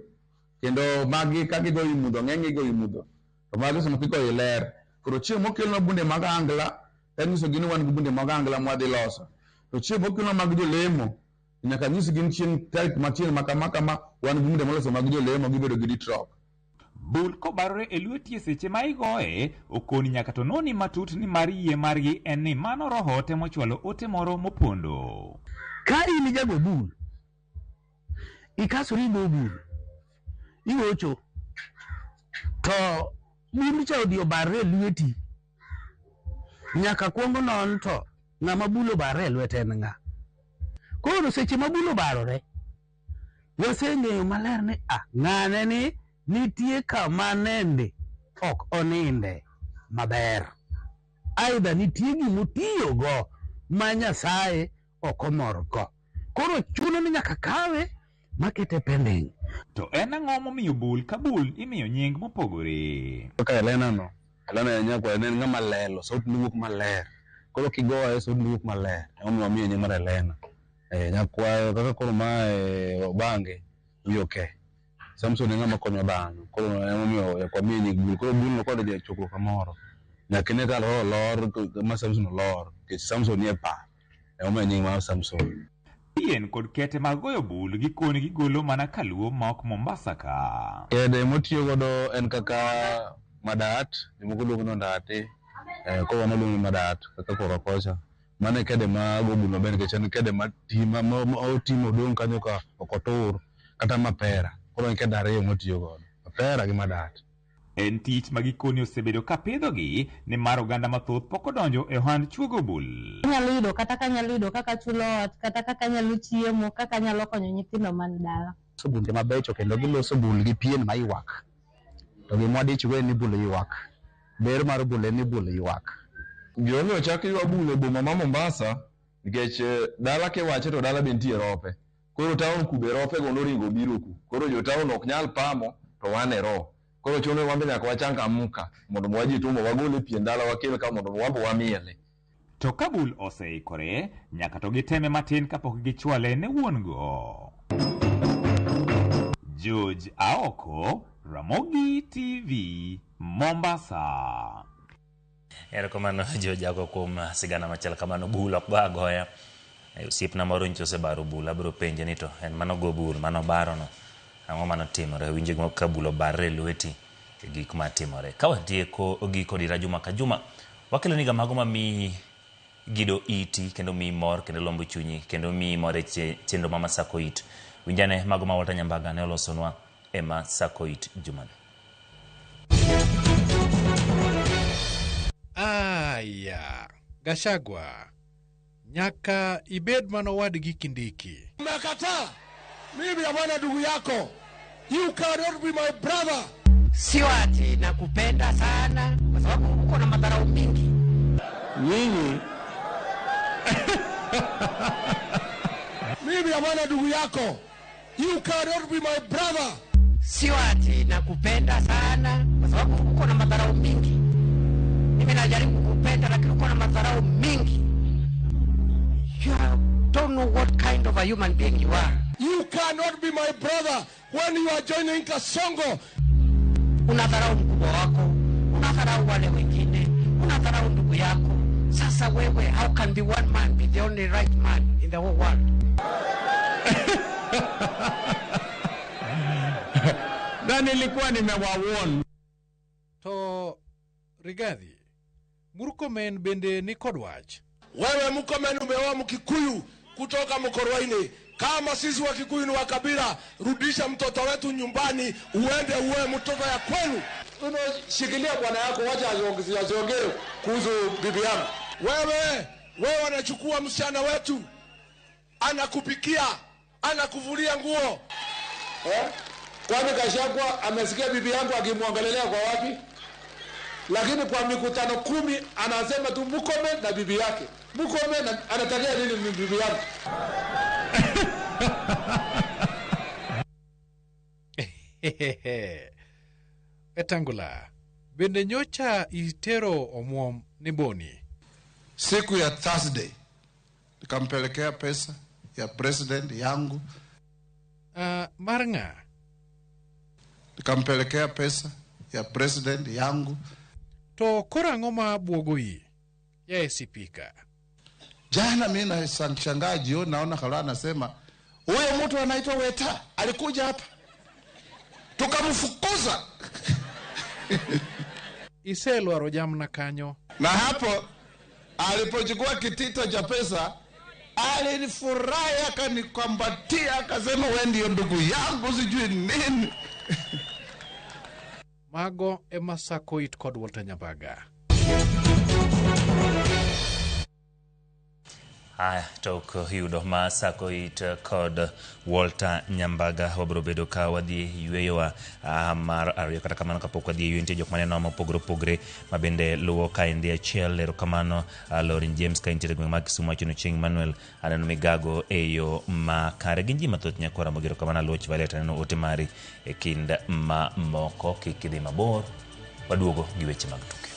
kendo magi ka gigoyo e mudho ng'eny gigoyo e mudho to magi sama kigoyo e ler. Koro chieng' mokelnwa bunde mag angla tanyisogi ni wan gi bunde mag angla mwadhi loso. To chieng' mokelnwa mag jolemo nyaka nyisgi ni chieng' tarik machieng' ma kama kama wan gi bunde moloso mag jolemo gibedo gi ritruok. Bul kobarore e lweti e seche ma igoye, okoni nyaka to noni matut ni mar yie margi en ni mano roho temo chwalo ote moro mopondo. Ka in jago bul, ikasori igo bul, igocho, to bul cha odhi obarre e lweti, Nyaka kuong non to ng'ama bul obarre e lwete en ng'a. Koro seche ma bul obarore, waseng'eyo maler ni ah, ng'ane ni nitie kama nende ok oninde maber. Aidha nitie gimotiyogo ma Nyasaye ok omorgo. Koro chuno ni nyaka kawe makete pending. To en ang'o momiyo bul ka bul imiyo nying mopogore? Kaka Elena no, Elena en nyakwar ne en ng'ama lelo, sauti ne wuok maler. Koro kigoye sauti ne wuok maler. Emomiyo wamiye nying mar Elena. Eh, nyakwayo kaka koro mae Obange, wiye oke. Samson en ng'ama konyo dhano. Koro emomiyo nyaka wamiye nying bul. Koro bul no kodhi e chokruok kamoro, nyaka ine ka olor ma Samson olor, nikech Samson nie par. Emomiyo nying mar Samson. Pien kod kete mag goyo bul gikone gigolo mana kaluo ma ok Mombasa ka. Kede motiyo godo en kaka madat, jomoko luongo ni ondati, koro wan waluongo ni madat kaka korwa kocha. Mano e kede ma go bul maber nikech en kede ma ti ma oti modong' kanyo ka ok otur kata mapera. Koro en kede ariyo mwatiyo godo, mapera gi madat. En tich ma gikoni osebedo ka pidhogi nimar oganda mathoth pok odonjo e ohand chuogo bul. Anyalo yudo kata ka anyalo yudo kaka achulo ot, kata kaka anyalo chiemo, kaka anyalo konyo nyithindo man dala. Loso bunde mabecho kendo giloso bul gi pien ma ywak. To gima wadichgo en ni bul ywak. Ber mar bul en ni bul ywak. Gimomiyo ochak ywa bul e boma ma Mombasa nikech dala kiwache to dala be nitie rope. Koro town ku be rope go noringo obiro ku. Koro jo town ok nyal pamo to wan e ro. Koro chuno ni wan be nyaka wachangamka mondo mi wajitumo wagol e pien dala wakel ka mondo mi wan be wamiele. To ka bul oseikore, nyaka to giteme matin kapok gichwale ne wuon go. George Aoko, Ramogi TV, Mombasa. Erokamano George Aoko kuom sigana machal kamano. Bul ok go agoya. Osiepna moro nyocha osebaro bul, abiro penje ni to en mano go bul mano barono, ang'o manotimore? Winjo gima ka bul obarre e lweti, gik matimore. Ka watieko giko dira juma ka juma, wakeloniga mago mamiyi gido iti kendo miyi mor kendo lombo chunyi kendo miyi mor e chenro ma Masako It. Winjane mago ma Walter Nyambaga ne olosonwa e Masako It jumani. Aya, Gachagua, nyaka ibed mana owadgi Kindiki. Umekataa. Mimi hapana ndugu yako. You cannot be my brother. Sio ati nakupenda sana kwa sababu uko na madharau mingi. Nyinyi. Mimi hapana ndugu yako. You cannot be my brother. Sio ati nakupenda sana kwa sababu uko na madharau mingi. Mimi najaribu kukupenda lakini uko na madharau mingi. You don't know what kind of a human being you are. You cannot be my brother when you are joining Kasongo. Unadharau mkubwa wako, unadharau wale wengine, unadharau ndugu yako. Sasa wewe, how can be one man be the only right man in the whole world? Na nilikuwa nimewawarn. To Rigathi, Murkomen bende ni kod wach. Wewe Murkomen umeoa Mkikuyu kutoka Mkorwaini. Kama sisi wa Kikuyu ni wa kabila, rudisha mtoto wetu nyumbani, uende uwe mtoto ya kwenu. Unashikilia bwana yako, wacha asiongee kuhusu bibi yangu. Wewe unachukua msichana wetu, anakupikia, anakuvulia nguo. Kwani Gachagua amesikia bibi yangu akimwongelelea kwa wapi? Lakini kwa mikutano 10 anasema tu Murkomen na bibi yake. Murkomen anatakia nini bibi yangu? Wetangula, bende nyocha itero omuom ni Boni? Siku ya Thursday nikampelekea pesa ya president yangu. Mar ng'a? Nikampelekea pesa ya president yangu. To koro ang'o ma buogo iyi? Yaye sipika. Jana mimi nashangaa jioni naona Khalwale anasema huyo mtu anaitwa Weta alikuja hapa tukamfukuza. Iselwaro jamna kanyo. Na hapo alipochukua kitita cha pesa alinifurahi, akanikumbatia, akasema wewe ndio ndugu yangu sijui nini. Mago ema Sako It kod Walter Nyambaga. Haya, tok yudo ma sako it kod Walter Nyambaga, wabiro bedo ka wadhi e yweyowa mar ariyo. Kata kamano kapok wadhi e yweyo, nitie jok maneno mopogore opogore ma bende luwo kaendi achiel. Erokamano Lorin James ka intiere e gweng' mar Kisumu, wacho ni Chieng' Emmanuel aneno migago e yo makare. Gin ji mathoth nyakwara Ramogi, erokamano Aluoch Violet, aneno ote mari e kind mamoko. Kik idhi mabor, waduogo gi weche mag tuke.